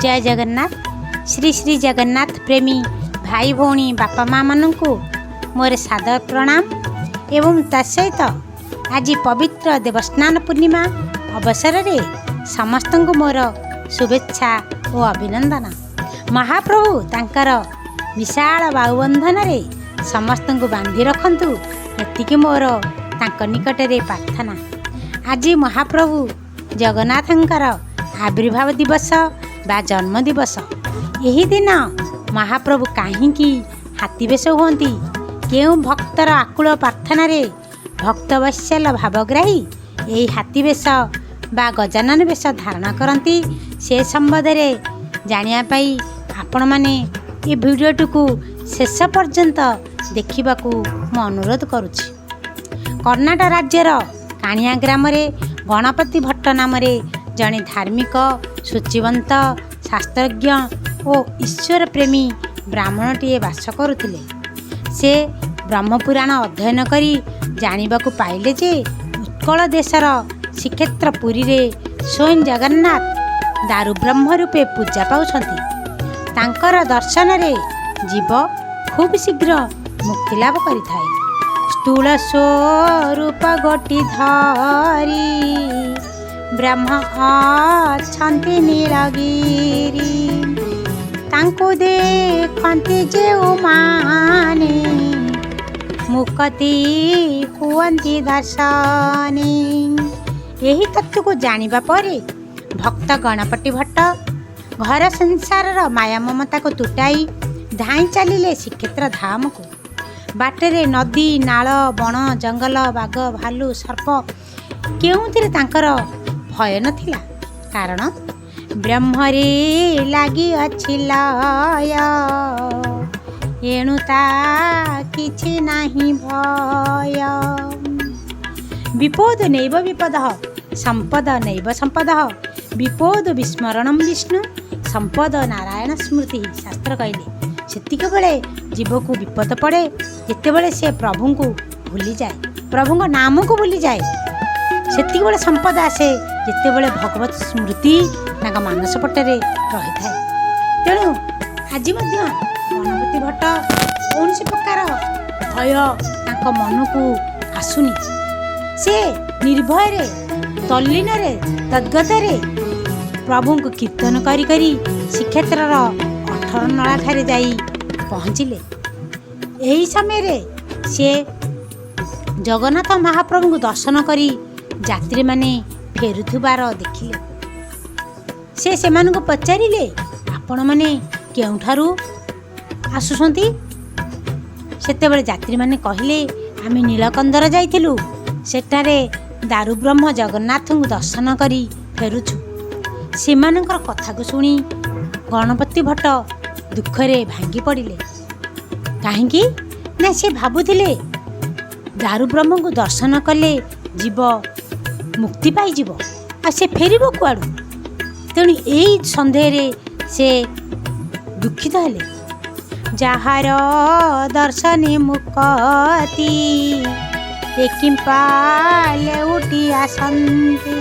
ଜୟ ଜଗନ୍ନାଥ। ଶ୍ରୀ ଶ୍ରୀ ଜଗନ୍ନାଥ ପ୍ରେମୀ ଭାଇ ଭଉଣୀ, ବାପା ମାଆମାନଙ୍କୁ ମୋର ସାଦର ପ୍ରଣାମ ଏବଂ ତା ସହିତ ଆଜି ପବିତ୍ର ଦେବସ୍ନାନ ପୂର୍ଣ୍ଣିମା ଅବସରରେ ସମସ୍ତଙ୍କୁ ମୋର ଶୁଭେଚ୍ଛା ଓ ଅଭିନନ୍ଦନ। ମହାପ୍ରଭୁ ତାଙ୍କର ବିଶାଳ ବାହୁବନ୍ଧନରେ ସମସ୍ତଙ୍କୁ ବାନ୍ଧି ରଖନ୍ତୁ, ଏତିକି ମୋର ତାଙ୍କ ନିକଟରେ ପ୍ରାର୍ଥନା। ଆଜି ମହାପ୍ରଭୁ ଜଗନ୍ନାଥଙ୍କର ଆବିର୍ଭାବ ଦିବସ ବା ଜନ୍ମ ଦିବସ। ଏହି ଦିନ ମହାପ୍ରଭୁ କାହିଁକି ହାତୀ ବେଶ ହୁଅନ୍ତି, କେଉଁ ଭକ୍ତର ଆକୁଳ ପ୍ରାର୍ଥନାରେ ଭକ୍ତବତ୍ସଲ ଭାବଗ୍ରାହୀ ଏହି ହାତୀ ବେଶ ବା ଗଜାନନ ବେଶ ଧାରଣ କରନ୍ତି, ସେ ସମ୍ବନ୍ଧରେ ଜାଣିବା ପାଇଁ ଆପଣମାନେ ଏ ଭିଡ଼ିଓଟିକୁ ଶେଷ ପର୍ଯ୍ୟନ୍ତ ଦେଖିବାକୁ ମୁଁ ଅନୁରୋଧ କରୁଛି। କର୍ଣ୍ଣାଟକ ରାଜ୍ୟର କାଣିଆ ଗ୍ରାମରେ ଗଣପତି ଭଟ୍ଟ ନାମରେ ଜଣେ ଧାର୍ମିକ, ଶୁଚିବନ୍ତ, ଶାସ୍ତ୍ରଜ୍ଞ ଓ ଈଶ୍ୱର ପ୍ରେମୀ ବ୍ରାହ୍ମଣଟିଏ ବାସ କରୁଥିଲେ। ସେ ବ୍ରହ୍ମପୁରାଣ ଅଧ୍ୟୟନ କରି ଜାଣିବାକୁ ପାଇଲେ ଯେ ଉତ୍କଳ ଦେଶର ଶ୍ରୀକ୍ଷେତ୍ର ପୁରୀରେ ସ୍ୱୟଂ ଜଗନ୍ନାଥ ଦାରୁବ୍ରହ୍ମ ରୂପେ ପୂଜା ପାଉଛନ୍ତି। ତାଙ୍କର ଦର୍ଶନରେ ଜୀବ ଖୁବ୍ ଶୀଘ୍ର ମୁକ୍ତିଲାଭ କରିଥାଏ। ସ୍ଥୂଳ ସ୍ୱରୂପ ଗୋଟି ଧରି ବ୍ରହ୍ମ ଅଛନ୍ତି ନୀଳଗିରି, ତାଙ୍କୁ ଦେଖନ୍ତି ଯେଉଁମାନେ ମୁକତି ହୁଅନ୍ତି ଦର୍ଶନୀ। ଏହି ତତ୍ତ୍ୱକୁ ଜାଣିବା ପରେ ଭକ୍ତ ଗଣପତି ଭଟ୍ଟ ଘର ସଂସାରର ମାୟା ମମତାକୁ ତୁଟାଇ ଧାଇଁ ଚାଲିଲେ ଶ୍ରୀକ୍ଷେତ୍ର ଧାମକୁ। ବାଟରେ ନଦୀ, ନାଳ, ବଣ, ଜଙ୍ଗଲ, ବାଘ, ଭାଲୁ, ସର୍ପ କେଉଁଥିରେ ତାଙ୍କର ଭୟ ନଥିଲା, କାରଣ ବ୍ରହ୍ମରେ ଲାଗିଅଛି ଲୟ, ଏଣୁ ତା କିଛି ନାହିଁ ଭୟ। ବିପଦ ନୈବ ବିପଦ, ସମ୍ପଦ ନୈବ ସମ୍ପଦ, ବିପଦ ବିସ୍ମରଣମ ବିଷ୍ଣୁ, ସମ୍ପଦ ନାରାୟଣ ସ୍ମୃତି। ଶାସ୍ତ୍ର କହିଲେ, ସେତିକିବେଳେ ଜୀବକୁ ବିପଦ ପଡ଼େ ଯେତେବେଳେ ସେ ପ୍ରଭୁଙ୍କୁ ଭୁଲିଯାଏ, ପ୍ରଭୁଙ୍କ ନାମକୁ ଭୁଲିଯାଏ। ସେତିକିବେଳେ ସମ୍ପଦ ଆସେ ଯେତେବେଳେ ଭଗବତ ସ୍ମୃତି ତାଙ୍କ ମାନସ ପଟରେ ରହିଥାଏ। ତେଣୁ ଆଜି ମଧ୍ୟ ଗଣପତି ଭଟ୍ଟ କୌଣସି ପ୍ରକାର ଭୟ ତାଙ୍କ ମନକୁ ଆସୁନି। ସେ ନିର୍ଭୟରେ, ତଲ୍ଲୀନରେ, ତଦ୍ଗତରେ ପ୍ରଭୁଙ୍କୁ କୀର୍ତ୍ତନ କରି କରି ଶ୍ରୀକ୍ଷେତ୍ରର 18 ନଳାଠାରେ ଯାଇ ପହଞ୍ଚିଲେ। ଏହି ସମୟରେ ସେ ଜଗନ୍ନାଥ ମହାପ୍ରଭୁଙ୍କୁ ଦର୍ଶନ କରି ଯାତ୍ରୀମାନେ ଫେରୁଥିବାର ଦେଖିଲେ। ସେ ସେମାନଙ୍କୁ ପଚାରିଲେ, ଆପଣମାନେ କେଉଁଠାରୁ ଆସୁଛନ୍ତି? ସେତେବେଳେ ଯାତ୍ରୀମାନେ କହିଲେ, ଆମେ ନୀଳକନ୍ଦର ଯାଇଥିଲୁ, ସେଠାରେ ଦାରୁବ୍ରହ୍ମ ଜଗନ୍ନାଥଙ୍କୁ ଦର୍ଶନ କରି ଫେରୁଛୁ। ସେମାନଙ୍କର କଥାକୁ ଶୁଣି ଗଣପତି ଭଟ୍ଟ ଦୁଃଖରେ ଭାଙ୍ଗି ପଡ଼ିଲେ। କାହିଁକି ନା ସେ ଭାବୁଥିଲେ ଦାରୁବ୍ରହ୍ମଙ୍କୁ ଦର୍ଶନ କଲେ ଜୀବ ମୁକ୍ତି ପାଇଯିବ, ଆଉ ସେ ଫେରିବ କୁଆଡ଼ୁ? ତେଣୁ ଏଇ ସନ୍ଦେହରେ ସେ ଦୁଃଖିତ ହେଲେ। ଯାହାର ଦର୍ଶନେ ମୁକତି କିମ୍ପା ଲେଉଟି ଆସନ୍ତି,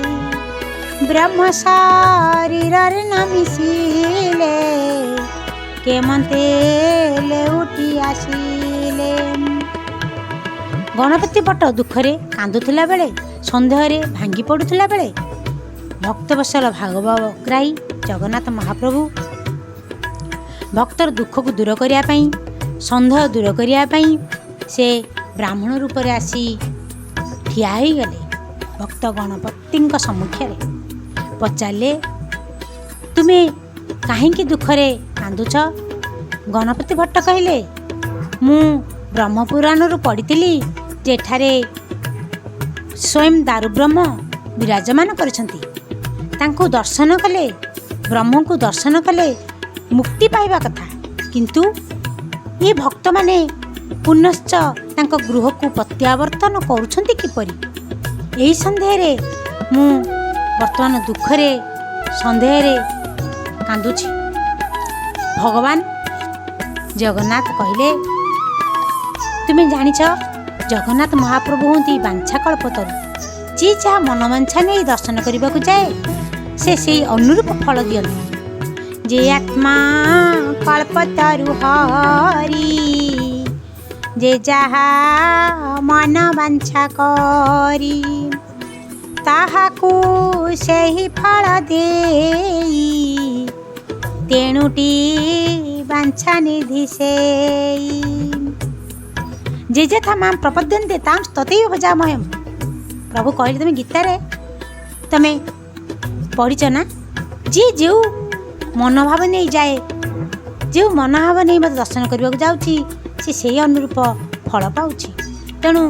ବ୍ରହ୍ମ ଶରୀରରେ ନ ମିଶିଲେ କେମନ୍ତେ ଲେଉଟି ଆସିଲେ? ଗଣପତି ଭଟ୍ଟ ଦୁଃଖରେ କାନ୍ଦୁଥିଲା ବେଳେ, ସନ୍ଦେହରେ ଭାଙ୍ଗି ପଡ଼ୁଥିଲା ବେଳେ ଭକ୍ତବତ୍ସଳ ଭାଗବଗ୍ରାହୀ ଜଗନ୍ନାଥ ମହାପ୍ରଭୁ ଭକ୍ତର ଦୁଃଖକୁ ଦୂର କରିବା ପାଇଁ, ସନ୍ଦେହ ଦୂର କରିବା ପାଇଁ ସେ ବ୍ରାହ୍ମଣ ରୂପରେ ଆସି ଠିଆ ହୋଇଗଲେ ଭକ୍ତ ଗଣପତିଙ୍କ ସମ୍ମୁଖରେ। ପଚାରିଲେ, ତୁମେ କାହିଁକି ଦୁଃଖରେ କାନ୍ଦୁଛ? ଗଣପତି ଭଟ୍ଟ କହିଲେ, ମୁଁ ବ୍ରହ୍ମପୁରାଣରୁ ପଢ଼ିଥିଲି ଯେ ଏଠାରେ ସ୍ୱୟଂ ଦାରୁବ୍ରହ୍ମ ବିରାଜମାନ କରିଛନ୍ତି। ତାଙ୍କୁ ଦର୍ଶନ କଲେ, ବ୍ରହ୍ମଙ୍କୁ ଦର୍ଶନ କଲେ ମୁକ୍ତି ପାଇବା କଥା, କିନ୍ତୁ ଏ ଭକ୍ତମାନେ ପୁନଶ୍ଚ ତାଙ୍କ ଗୃହକୁ ପ୍ରତ୍ୟାବର୍ତ୍ତନ କରୁଛନ୍ତି କିପରି? ଏହି ସନ୍ଦେହରେ ମୁଁ ବର୍ତ୍ତମାନ ଦୁଃଖରେ ସନ୍ଦେହରେ କାନ୍ଦୁଛି। ଭଗବାନ ଜଗନ୍ନାଥ କହିଲେ, ତୁମେ ଜାଣିଛ ଜଗନ୍ନାଥ ମହାପ୍ରଭୁ ହୁଅନ୍ତି ବାଞ୍ଛାକଳ୍ପତରୁ। ଯିଏ ଯାହା ମନବାଞ୍ଛା ନେଇ ଦର୍ଶନ କରିବାକୁ ଯାଏ, ସେ ସେଇ ଅନୁରୂପ ଫଳ ଦିଅନ୍ତି। ଯେ ଆତ୍ମା କଳ୍ପତରୁ ହରି, ଯେ ଯାହା ମନ ବାଞ୍ଛା କରି, ତାହାକୁ ସେହି ଫଳ ଦେଇ, ତେଣୁଟି ବାଞ୍ଛା ନିଧି ସେଇ। ଯେ ଯଥା ମାಂ ପ୍ରପଦ୍ୟନ୍ତେ ତାಂ ତଥୈବ ଭଜାମ୍ୟହମ୍। ପ୍ରଭୁ କହିଲେ, ତୁମେ ଗୀତାରେ ତମେ ପଢ଼ିଛ ନା, ଯିଏ ଯେଉଁ ମନୋଭାବ ନେଇ ଯାଏ, ଯେଉଁ ମନୋଭାବ ନେଇ ମୋତେ ଦର୍ଶନ କରିବାକୁ ଯାଉଛି, ସେ ସେଇ ଅନୁରୂପ ଫଳ ପାଉଛି। ତେଣୁ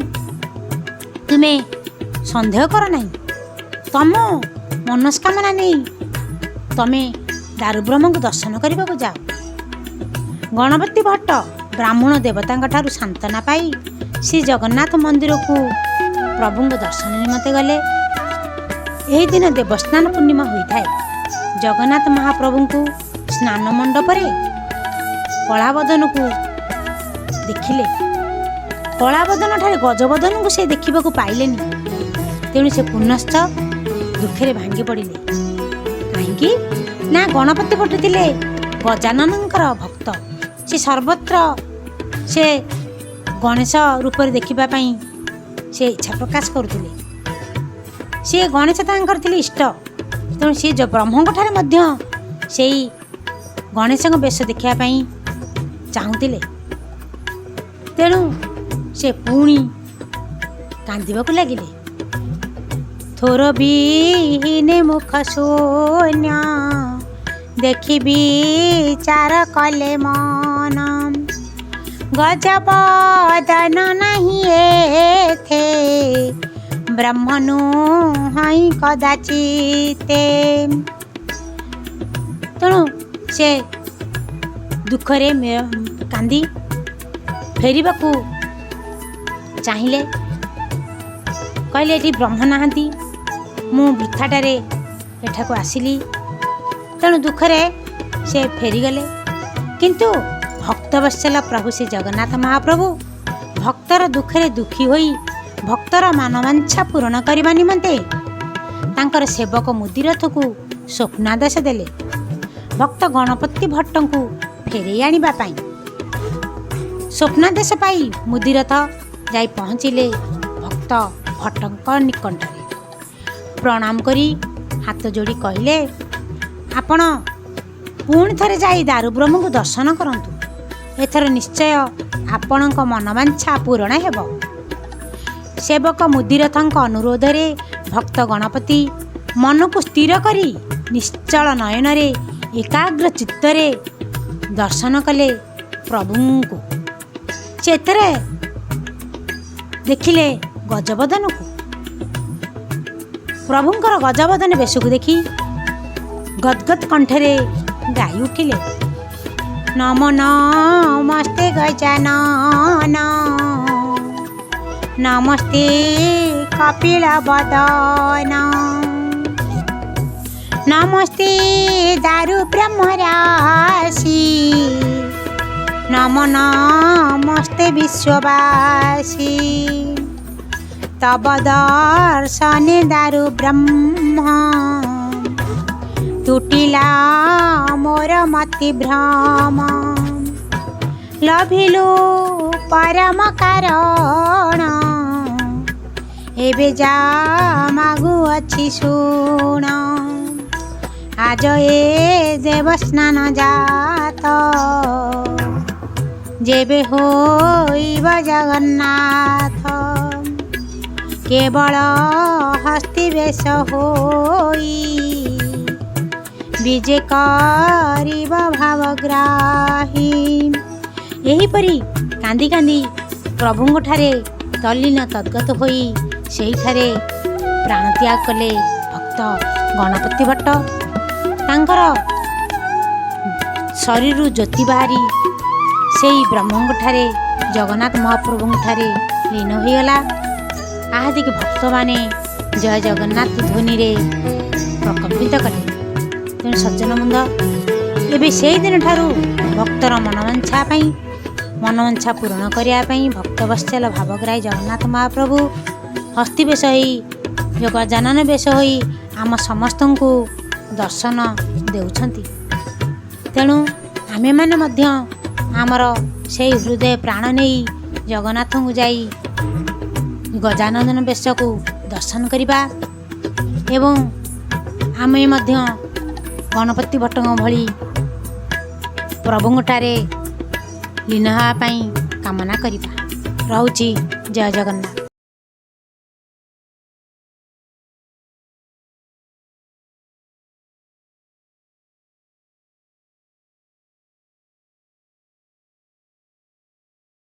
ତୁମେ ସନ୍ଦେହ କର ନାହିଁ। ତମ ମନସ୍କାମନା ନେଇ ତମେ ଦାରୁବ୍ରହ୍ମଙ୍କୁ ଦର୍ଶନ କରିବାକୁ ଯାଅ। ଗଣପତି ଭଟ୍ଟ ବ୍ରାହ୍ମଣ ଦେବତାଙ୍କ ଠାରୁ ସାନ୍ତ୍ୱନା ପାଇ ଶ୍ରୀ ଜଗନ୍ନାଥ ମନ୍ଦିରକୁ ପ୍ରଭୁଙ୍କ ଦର୍ଶନ ନିମନ୍ତେ ଗଲେ। ଏହି ଦିନ ଦେବସ୍ନାନ ପୂର୍ଣ୍ଣିମା ହୋଇଥାଏ। ଜଗନ୍ନାଥ ମହାପ୍ରଭୁଙ୍କୁ ସ୍ନାନ ମଣ୍ଡପରେ କଳାବଦନକୁ ଦେଖିଲେ। କଳାବଦନ ଠାରେ ଗଜବଦନକୁ ସେ ଦେଖିବାକୁ ପାଇଲେନି। ତେଣୁ ସେ ପୁନଶ୍ଚ ଦୁଃଖରେ ଭାଙ୍ଗି ପଡ଼ିଲେ। କାହିଁକି ନା ଗଣପତି ଭଟ୍ଟ ଥିଲେ ଗଜାନନଙ୍କର ଭକ୍ତ। ସେ ସର୍ବତ୍ର ସେ ଗଣେଶ ରୂପରେ ଦେଖିବା ପାଇଁ ସେ ଇଚ୍ଛା ପ୍ରକାଶ କରୁଥିଲେ। ସିଏ ଗଣେଶ ତାଙ୍କର ଥିଲେ ଇଷ୍ଟ। ତେଣୁ ସିଏ ବ୍ରହ୍ମଙ୍କ ଠାରେ ମଧ୍ୟ ସେଇ ଗଣେଶଙ୍କ ବେଶ ଦେଖିବା ପାଇଁ ଚାହୁଁଥିଲେ। ତେଣୁ ସେ ପୁଣି କାନ୍ଦିବାକୁ ଲାଗିଲେ। ଥୋର ବିହୀନ ମୁଖ ଶୂନ୍ୟ ଦେଖି ବିଚାର କଲେ ମନ, ଗଜବଦନ ନାହିଁ ଏଥେ, ବ୍ରହ୍ମ ନୁହଇଁ କଦାଚିତେ। ତେଣୁ ସେ ଦୁଃଖରେ କାନ୍ଦି ଫେରିବାକୁ ଚାହିଁଲେ। କହିଲେ, ଏଠି ବ୍ରହ୍ମ ନାହାନ୍ତି, ମୁଁ ବୃଥାଟାରେ ଏଠାକୁ ଆସିଲି। ତେଣୁ ଦୁଃଖରେ ସେ ଫେରିଗଲେ। କିନ୍ତୁ ଭକ୍ତବତ୍ସଲ ପ୍ରଭୁ ଶ୍ରୀ ଜଗନ୍ନାଥ ମହାପ୍ରଭୁ ଭକ୍ତର ଦୁଃଖରେ ଦୁଃଖୀ ହୋଇ ଭକ୍ତର ମାନବାଞ୍ଛା ପୂରଣ କରିବା ନିମନ୍ତେ ତାଙ୍କର ସେବକ ମୁଦିରଥକୁ ସ୍ୱପ୍ନାଦେଶ ଦେଲେ ଭକ୍ତ ଗଣପତି ଭଟ୍ଟଙ୍କୁ ଫେରେଇ ଆଣିବା ପାଇଁ। ସ୍ୱପ୍ନାଦେଶ ପାଇ ମୁଦିରଥ ଯାଇ ପହଞ୍ଚିଲେ ଭକ୍ତ ଭଟ୍ଟଙ୍କ ନିକଟରେ। ପ୍ରଣାମ କରି ହାତ ଯୋଡ଼ି କହିଲେ, ଆପଣ ପୁଣି ଥରେ ଯାଇ ଦାରୁବ୍ରହ୍ମଙ୍କୁ ଦର୍ଶନ କରନ୍ତୁ, ଏଥର ନିଶ୍ଚୟ ଆପଣଙ୍କ ମନବାଞ୍ଛା ପୂରଣ ହେବ। ସେବକ ମୁଦିରଥଙ୍କ ଅନୁରୋଧରେ ଭକ୍ତ ଗଣପତି ମନକୁ ସ୍ଥିର କରି ନିଶ୍ଚଳ ନୟନରେ ଏକାଗ୍ର ଚିତ୍ତରେ ଦର୍ଶନ କଲେ ପ୍ରଭୁଙ୍କୁ। ସେ ଏଥିରେ ଦେଖିଲେ ଗଜବଦନକୁ। ପ୍ରଭୁଙ୍କର ଗଜବଦନ ବେଶକୁ ଦେଖି ଗଦଗଦ କଣ୍ଠରେ ଗାଇ ଉଠିଲେ, ନମ ନମସ୍ତେ ଗଜାନନ, ନମସ୍ତେ କପିଳ ବଦନ, ନମସ୍ତେ ଦାରୁ ବ୍ରହ୍ମରାଶି, ନମ ନମସ୍ତେ ବିଶ୍ୱବାସୀ। ତବ ଦର୍ଶନେ ଦାରୁ ବ୍ରହ୍ମ ତୁଟିଲା ମୋର ମତି ଭ୍ରମ, ଲଭିଲୁ ପରମ କାରଣ, ଏବେ ଯା ମାଗୁଅଛି ଶୁଣ। ଆଜ ଏ ଦେବସ୍ନାନ ଜାତ, ଯେବେ ହୋଇବ ଜଗନ୍ନାଥ, କେବଳ ହସ୍ତି ବେଶ ହୋଇ ବିଜେ କରିବ ଭାବଗ୍ରାହୀ। ଏହିପରି କାନ୍ଦି କାନ୍ଦି ପ୍ରଭୁଙ୍କଠାରେ ତଲ୍ଲୀନ ତଦ୍ଗତ ହୋଇ ସେଇଠାରେ ପ୍ରାଣତ୍ୟାଗ କଲେ ଭକ୍ତ ଗଣପତି ଭଟ୍ଟ। ତାଙ୍କର ଶରୀରରୁ ଜ୍ୟୋତି ବାହାରି ସେଇ ବ୍ରହ୍ମଙ୍କଠାରେ, ଜଗନ୍ନାଥ ମହାପ୍ରଭୁଙ୍କଠାରେ ଲୀନ ହୋଇଗଲା। ତାହା ଦେଖି ଭକ୍ତମାନେ ଜୟ ଜଗନ୍ନାଥ ଧ୍ୱନିରେ ପ୍ରକମ୍ପିତ କଲେ। ତେଣୁ ସଜ୍ଜନ ବୃନ୍ଦ, ଏବେ ସେଇଦିନ ଠାରୁ ଭକ୍ତର ମନବାଞ୍ଛା ପାଇଁ, ମନବାଞ୍ଛା ପୂରଣ କରିବା ପାଇଁ ଭକ୍ତବତ୍ସଲ ଭାବଗ୍ରାହୀ ଜଗନ୍ନାଥ ମହାପ୍ରଭୁ ହସ୍ତି ବେଶ ହୋଇ, ଗଜାନନ ବେଶ ହୋଇ ଆମ ସମସ୍ତଙ୍କୁ ଦର୍ଶନ ଦେଉଛନ୍ତି। ତେଣୁ ଆମେମାନେ ମଧ୍ୟ ଆମର ସେଇ ହୃଦୟ ପ୍ରାଣ ନେଇ ଜଗନ୍ନାଥଙ୍କୁ ଯାଇ ଗଜାନନ ବେଶକୁ ଦର୍ଶନ କରିବା ଏବଂ ଆମେ ମଧ୍ୟ ଗଣପତି ଭଟ୍ଟଙ୍କ ଭଳି ପ୍ରଭୁଙ୍କଠାରେ ଲୀନ ହେବା ପାଇଁ କାମନା କରିବା। ରହୁଛି, ଜୟ ଜଗନ୍ନାଥ।